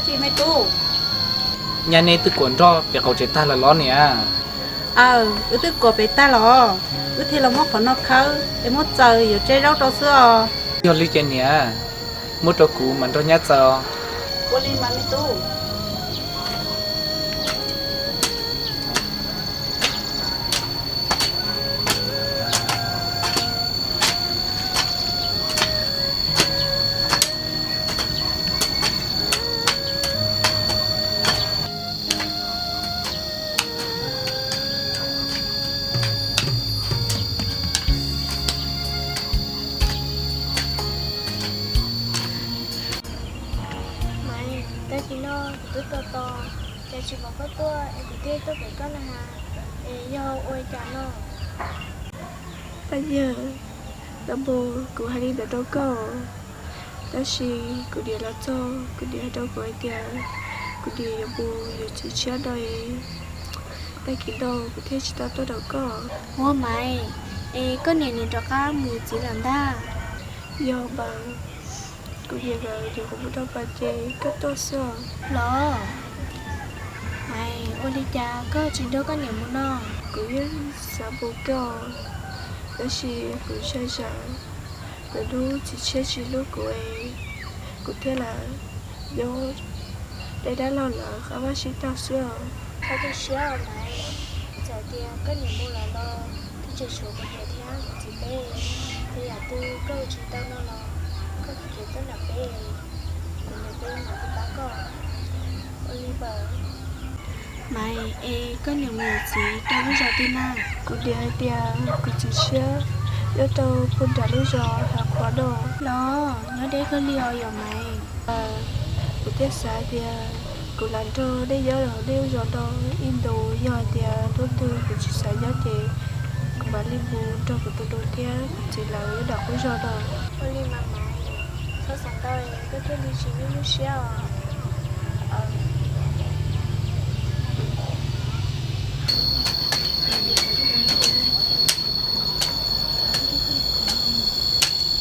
Tsis me tub, nyaj nej twb kuam nroj pem qaum tsev tag lawm los niam? Aw, wb twb kuam pem tag los, wb thiaj los muab qhov no khawb es muab txaws yuav tseb zaub rau xwb os. Yog li ces niam, muab rau kuv mam nrog nyab txaws os. Ua li mas me tub. Maiv, tag kis no kuv twb tos tos, cas tsis pom koj tuaj es kuv thiaj tuaj pem koj na has. Es yog ua cas no? Paj Yawg, tau npau kuv hais li ntawd rau koj, tab sis kuv niam los txog, kuv niam hais rau kuv hais tias kuv niam yuav mus yuav txiv tshiab no es, tag kis no kuv thiaj tsis tau tuaj rau koj. Ua Maiv, es koj niam nws rov qab mus yuav txiv lawm ntag? Yog mas, kuv niam nkawd yuav kuv mus rau pas ces koj tuaj xwb os. Los, Maiv, ua li cas koj tsis nrog koj niam mus no? Kuv yeej xav mus kawg, tab sis kuv sai sai, lawv lub txiv tshiab tsis hlub kuv es kuv thiaj lam nyob deb dab laug lawv qab vaj sib taug xwb os. Txhob tu siab os Maiv, txawm tias koj niam mus lawm los twb tseem tshuav kuv niam thiab kuv txiv peb, tej yam twg koj ua tsis tau no los koj tsis txhob nrog peb, kuv niam peb mam li pab koj. Ua li mas. Maiv, es koj niam mus yuav txiv rau lub zos twg na? Kuv niam hais tias kuv txiv tshiab nyob rau puag nram lub zos Hav Qhuav no. Los nyob deb kawg li os yom Maiv. Kuv thiaj xav tias kuv lam nrog nej nyob hauv nej lub zos no ib ntus, yog hais tias hnub twg kuv tsis xav nyob ces kuv mam li mus nrog kuv tus nus thiab kuv txiv lawv nyob nram qub zos no. Ua li mas Maiv, txhob xav ntau, koj thiaj li tsis nyuaj nyuaj siab os.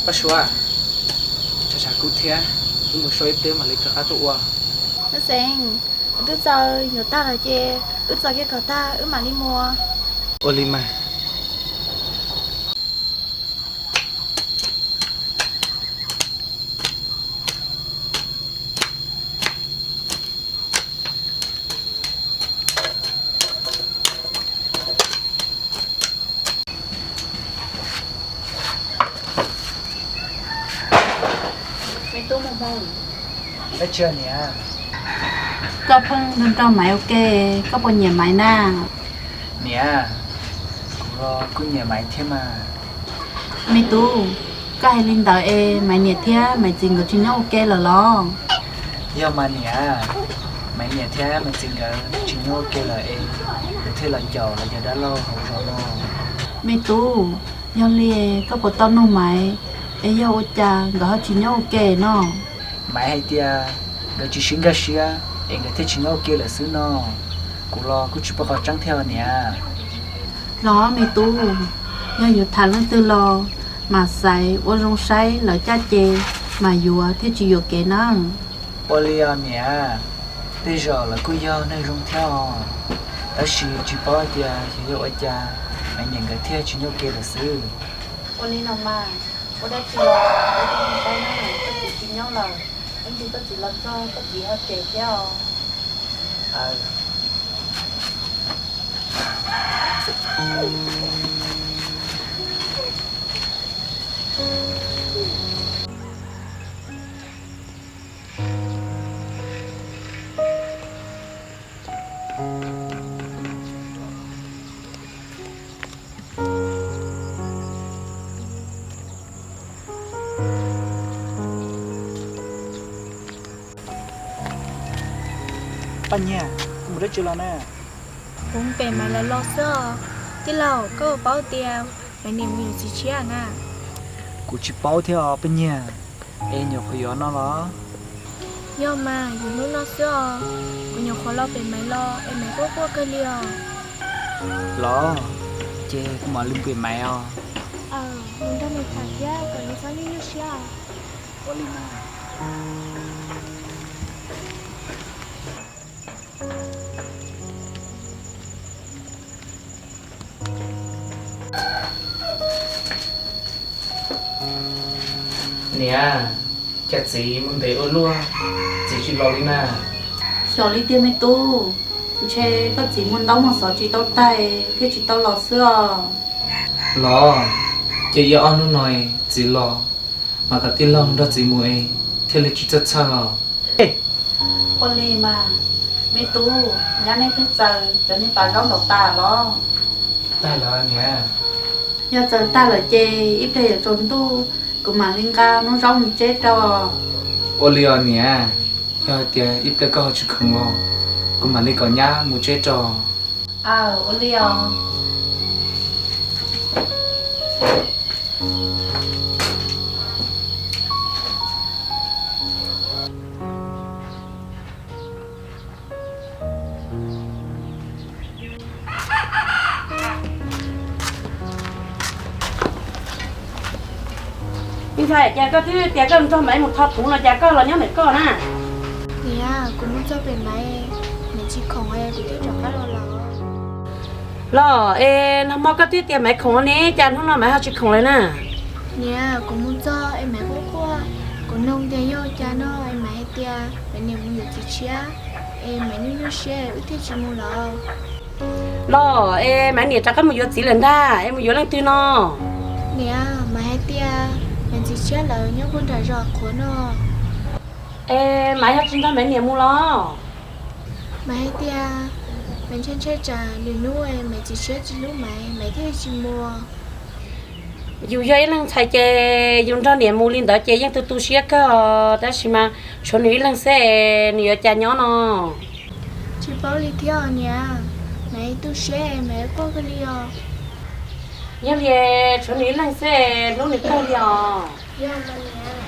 Paj Suav, tshav tshav kub thiab, wb mus so ib pliag mam li rov qab tuaj ua. Paj Xeem, kuv twb txaws nyuam tag lawm ces wb txaws kiag kom tag wb mam li mus. Ua li mas. Dab tsi niam? Koj pheej nrog Maiv ua ke, koj puas nyiam Maiv na? Niam, kuv los kuj nyiam Maiv thiab mas. Me tub, koj hais li ntawd es Maiv niam thiab Maiv txiv nkawd tsis nyob ua ke lawm los? Yog mas niam, Maiv niam thiab Maiv txiv nkawd tsis nyob ua ke lawm es nkawd thiaj los caum los yog dab laug hauv zos no. Me tub, yog li koj puas tau nug Maiv es yog ua cas nkawd ho tsis nyob ua ke no? Maiv hais tias nkawd tsis sib nkag siab es nkawd thiaj tsis nyob ua ke lawm xwb no. Kuv los kuj tsis paub qhov tseeb thiab niam. Los me tub, yog yuav tham leej twg los mas xaiv ua zoo saib lawv caj ces mas yuav thiaj tsis yuam kev nawb. Ua li os niam, tej zaum lawv kuj yog neeg zoo thiab os, tab sis tsis paub tias yog yog ua cas Maiv niam nkawd thiaj tsis nyob ua ke lawm xwb. Ua li no mas, ua dab tsi los ua zoo saib na, koj txiv tsis nyob lawm, ib ntsis koj txiv los txog koj txiv ho cem thiab os. Paj Nyiag, koj mus dab tsi los na? Kuv mus pem Maiv lawv los xwb os. Tij laug, koj puas paub tias Maiv niam mus yuav txiv tshiab na? Kuv tsis paub thiab os Paj Nyiag. Es nyuam qhuav yuav no los? Yog mas, yuav hnub no xwb os. Kuv nyuam qhuav los pem Maiv los es Maiv quaj quaj kawg li os. Los, ces kuv mam li mus pem Maiv os. Aw, mus nrog nws tham thiab kom nws txhob nyuaj nyuaj siab. Ua li mas. Niam, cas txiv mus ntev ua luaj, txiv tsis los li na? Xyov li tiag me tub, ntshe koj txiv muag ntaub muag xov tsis tau tag thiaj tsis tau los xwb os. Los, ces ib ob hnub no txiv los, mas kom tij laug nrog txiv mus es thiaj li tsis txhawj txhawj os. Ua li mas, me tub, nyab nej twb txaws cov niag pas zaub ntaus tas los? Tag lawm niam. Yog txaws tag lawm ces ib pliag yuav tsaus ntuj kuv mam li nqa noob zaub mus tseb rau. Ua li os niam, yog hais tias ib pliag koj ho tsis khoom los, kuv mam li kom nyab mus tseb rau. Aw, ua li os. Me ntxhais, cas koj twb tias koj nrog Maiv mus tho phoov no cas koj los nyob ntawm koj na? Niam, kuv mus txog pem Maiv, Maiv tsis khoom es kuv thiaj rov qab los lawm. Los es nag hmo koj twb tias Maiv khoom ne, cas hnub no Maiv ho tsis khoom lawm na? Niam, kuv mus txog es Maiv quaj quaj, kuv nug tias yog cas no es Maiv hais tias Maiv niam mus yuav txiv tshiab es Maiv nyuaj nyuaj siab wb thiaj tsis mus lawm. Los es Maiv niam rov qab mus yuav txiv lawm ntag, es mus yuav leej twg no? Niam, Maiv hais tias Maiv txiv tshiab lawv nyob puag nram zos qhuav no. Es Maiv ho tsis nrog Maiv niam mus los? Maiv hais tias Maiv ntshai ntshai tsam lwm hnub Maiv txiv tshiab tsis hlub Maiv, Maiv thiaj tsis mus. Yus yog ib leeg ntxhais ces yus nrog niam mus li ntawd ces yeej tu tu siab kawg os, tab sis mas tshuav nws ib leeg xwb es nws yuav cas nyob no? Tsis paub li thiab os niam, Maiv tu siab Maiv quaj kawg li os. Yog li tshuav nws ib leeg xwb es hlub nws kawg li os. Yog mas niam.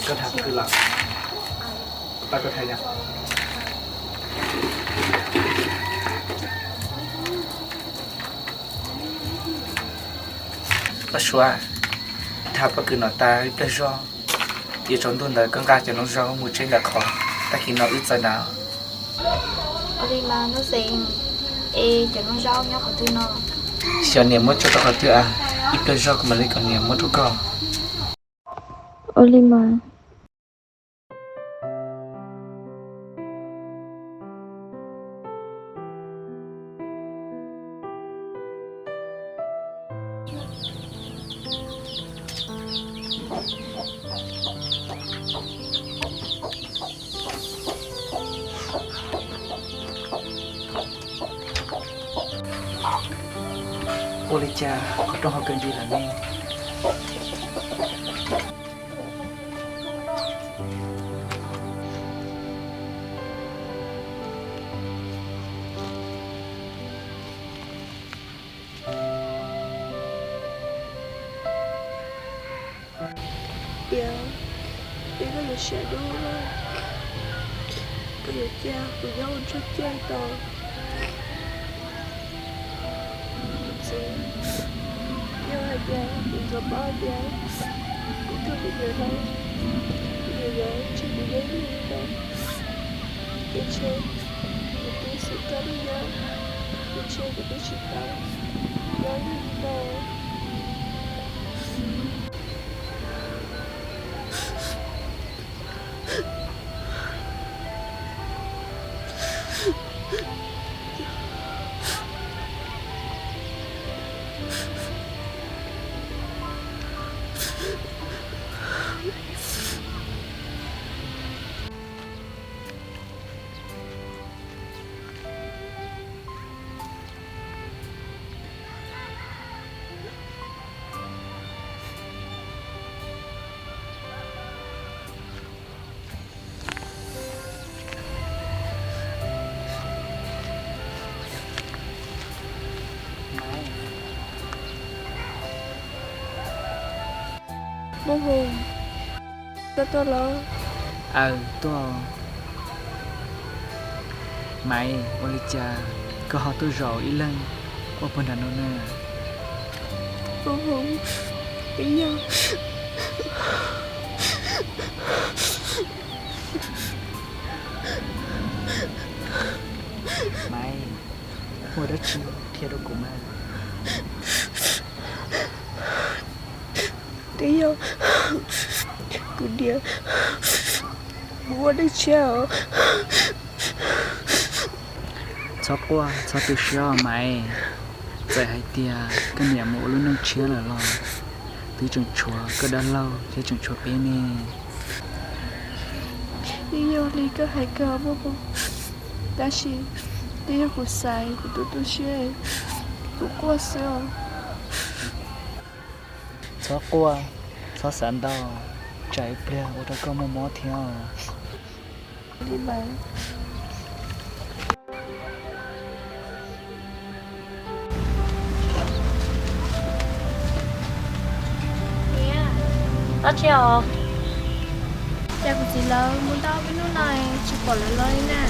Koj tham pob kws los? Pab koj tham yom. Koj Suav, tham pob kws no tas ib pliag zog, yuav tsaus ntuj ntawd koj nqa cov noob zaub mus tseb ntawm qhov tag kis no wb txaws na. Ua li mas Nuj Xeem, es cov noob zaub nyob qhov twg no? Xyov niam muab tso rau qhov twg, ib pliag zog kuv mam li kom niam muab rau koj. Ua li mas. Ua li cas qhov rooj ho kawg nti lawm ne? Tias, tias koj yuav siab dub, koj yuav cia kuv nyob ua ntsuag ciaj tau. Txiv, yog hais tias kuv txawm paub tias kuv kawg kuv niam lawm, kuv niam yuav tseg kuv yeej li ntawd, ces ntshe kuv twb xwm kab li nyob, ces ntshe kuv twb tsis tau nyob li ntawd. Muaj hmoo, koj tuaj los? Aws, tuaj. Maiv, ua li cas Koj ho tuaj zaum ib leeg ua puag nram no na? Peb yog Maiv, muaj dab tsi qhia rau kuv mas. Twb yog kuv niam mus ua neej tshiab os. Txhob quaj, txhob tu siab os Maiv. Txawm hais tias koj niam mus ua lub neej tshiab lawm los twb tseem tshuav koj dab laug thiab tseem tshuav peb ne. Yeej yog li koj hais kawg os Muaj Hmoo, tab sis twb yog kuv xaiv kuv tus tu siab, kuv quaj xwb os. Txhob quaj, txhob xav ntau, tsam ib pliag ua rau koj muaj mob thiab os. Dab tsi os? Cas kuv txiv lawv mus tau peb hnub no tsis pom lawv los li na.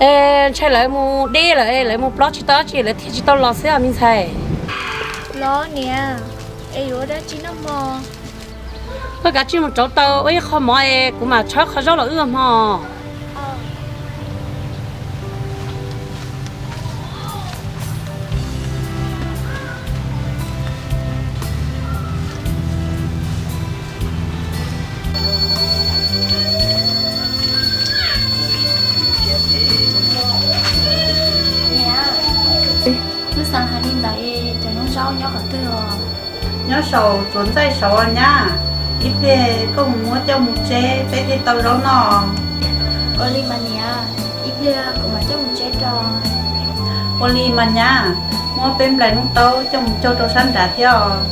Es ntshai lawv mus deb lawm es lawv mus plob tsis tau dab tsi lawv thiaj tsis tau los xwb os me ntxhais. Los niam, es yuav ua dab tsi noj hmo? Koj kav tsij mus rauv taws ua ib qho mov es kuv mam tshawb qhov zaub los wb ua hmo. Niam, twb xav hais li ntawd es cov nyob zaub nyob qhov twg os? Nyob saum tsuav ntxaij saud os nyab. Ib pliag koj mus muab coj mus tseb peb thiaj tau zaub noj. Ua li mas niam, ib pliag kuv mam coj mus tseb rau. Ua li mas nyab, muab peb nplais noob taub coj mus cog rau sab nrad thiab os.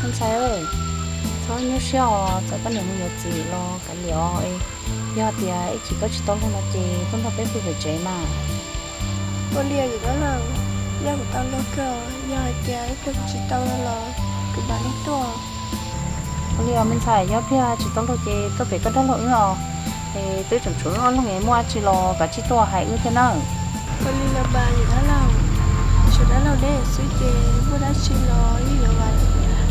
Me ntxhais, txhob nyuaj siab os, txawm koj niam mus yuav txiv los kav liam os. Yog tias ib chim koj tsis tau luag no ces tuaj nrog peb pw pem tsev mas. Ua li os yawm dab laug, yog kuv tau luag kawg, yog hais tias ib pliag kuv tsis tau luag los kuv mam li tuaj. Ua li os me ntxhais, yog pliag tsis tau luag ces tuaj pem koj dab laug wb os. Es twb tseem tshuav wb ob leeg es muaj dab tsi los kav tsij tuaj hais wb thiab nawb. Ua li los mas yawm dab laug, tshuav dab laug neb xwb ces muaj dab tsi los yeej yuav vam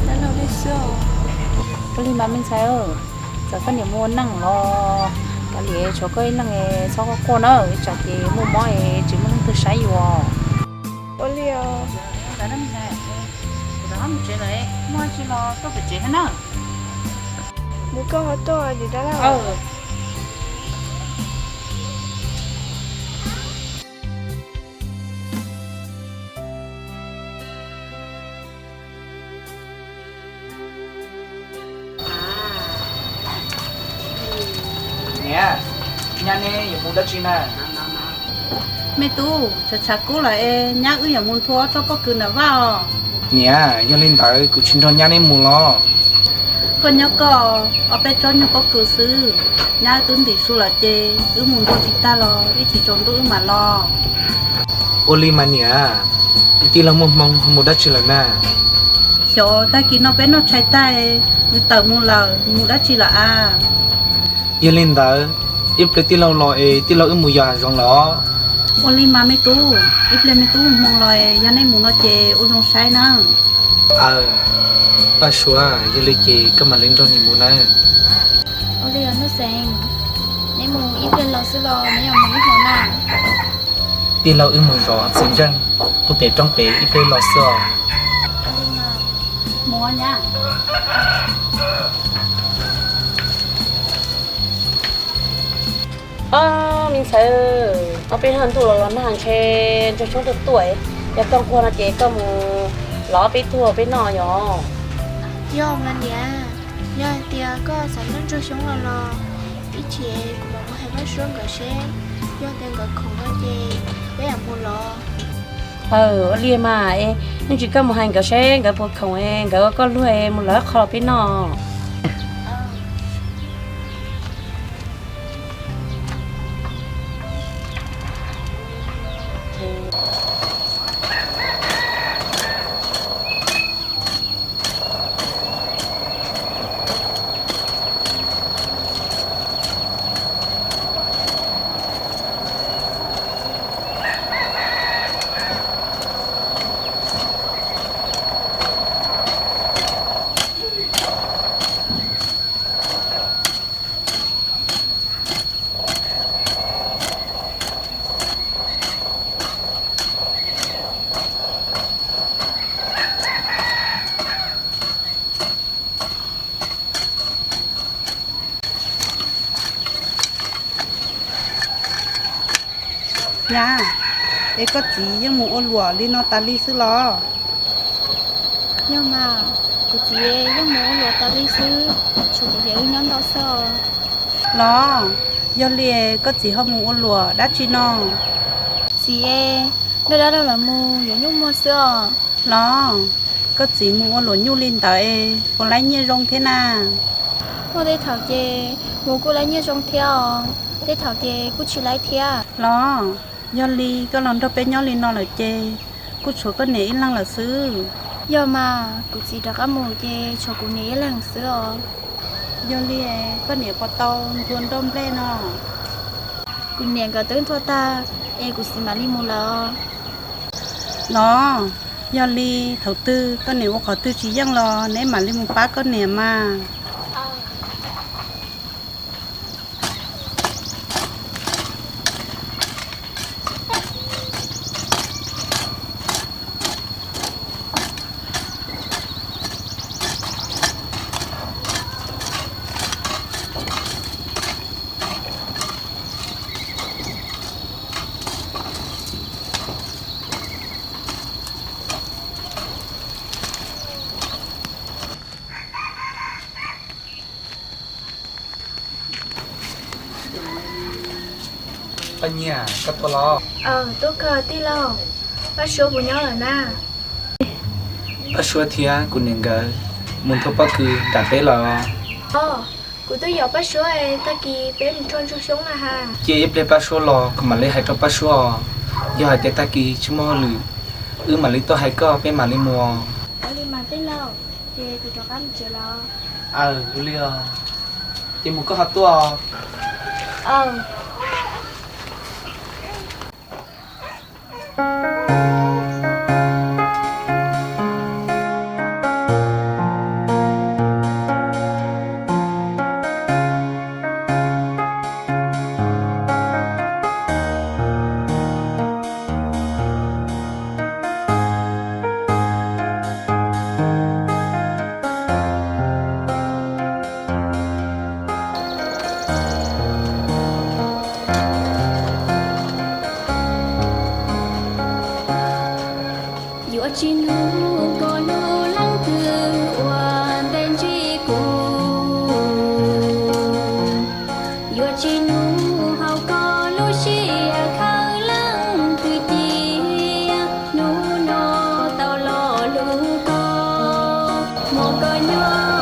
dab laug neb xwb os. Ua li mas me ntxhais, txawm koj niam mus ua neej los kav liam tshuav koj ib leeg es txhob quaj quaj nawb, tsam ces muaj mob es tsis muaj leej twg saib yus. Ua li os. Mus tsev lawm, muaj dab tsi los tuaj pem tsev thiab nawb. Mus koj ho tuaj yawm dab laug. Niam, nyab neb yuav mus dab tsi na? Me tub, tshav tshav kub lawm es nyab wb yuav mus nthua ob tsob pob kws nram vaj os. Niam, yog li ntawd kuv tsis nrog nyab neb mus los? Koj nyob koj, ob peb tsob nyuag pob kws xwb, nyab wb twb ntim su lawm ces wb mus nthua tsis tag los ib chim tsaus ntuj wb mam los. Ua li mas niam, ib tij laug Muaj Hmoo ho mus dab tsi lawm na? Xyov tag kis no peb noj tshais tag, nws tawm mus lawm, mus dab tsi lawm a? Yog li ntawd, ib pliag tij laug los es tij laug wb mus yos hav zoov lawm os. Ua li mas me tub, ib pliag me tub Muaj Hmoo los es yog nej mus no ces ua zoo saib nawb. Aw, Paj Suav, yog li ces koj mam li nrog niam mus nawb. Ua li os Nuj Xeev, neb mus ib pliag los xwb los neb yuav mus ib hmo na? Tij laug wb mus zov txiv ntseej puag pem roob pem, ib pliag los xwb os. Mus nyab. Ob me ntxhais, ob peb hnub ntuj los los nag ntshe ntsuag xyoob tuaj tuaj, yog koj nquag no ces koj mus lov ob peb tug peb noj yom. Yog mas niam, yog hais tias koj xav noj ntsuag xyoob los los, ib chim kuv mam mus hais Paj Suav nkawd seb, yog tias nkawd khoom no ces peb mam mus lov. Aw, ua li mas es, nej tsis koj mus hais nkawd seb nkawd puas khoom es nkawd ua koj luag es mus lawv qho los peb noj. Nyab, es koj txiv yeej mus ua luam li no tas li xwb los? Yog mas, kuv txiv yeej mus ua luam tas li xwb, tshuav kuv niam wb nyob ntawm xwb os. Los, yog li koj txiv ho mus ua luam dab tsi no? Txiv e, dab dab los mus yuav nyuj muag xwb os. Los, koj txiv mus ua luam nyuj li ntawd es puas laib nyiaj zoo thiab na? Muaj tej thaum ces mus kuj laib nyiaj zoo thiab os, tej thaum ces kuj tsis laib thiab. Los, yog li koj los nrog peb nyob li no lawm ces kuj tshuav koj niam ib leeg lawm xwb. Yog mas, kuv txiv rov qab mus ces tshuav kuv niam ib leeg xwb os. Yog li koj niam puas tau nrhua nroj nplej no? Kuv niam nkawd twb nrhua tag es kuv txiv mam li mus lawm. Los, yog li thaum twg koj niam ua qhov twg tsis yeej los neb mam li mus pab koj niam mas. Paj Nyiaj, koj tuaj los? Aw, tuaj kawg tij laug. Paj Suab puas nyob lawm na? Paj Suab thiab kuv niam nkawd mus nthua pob kws nram teb lawm. Os, kuv twb yos Paj Suab es tag kis peb mus rho ntsuag xyoob na has. Cia ib pliag Paj Suab los kuv mam li hais rau Paj Suab os. Yog hais tias tag kis tsis muaj hauj lwm, wb mam li tuaj hais koj peb mam li mus. Ua li mas tij laug, ces kuv rov qab mus tsev los. Aw, ua li os. Ces mus koj ho tuaj. Aw. Yuav tsis nug koj lub leej twg ua ntej ntsib kuv, yuav tsis nug haum koj lub siab khawv leej twg cia, hnub no tau los hlub koj, muab koj nyob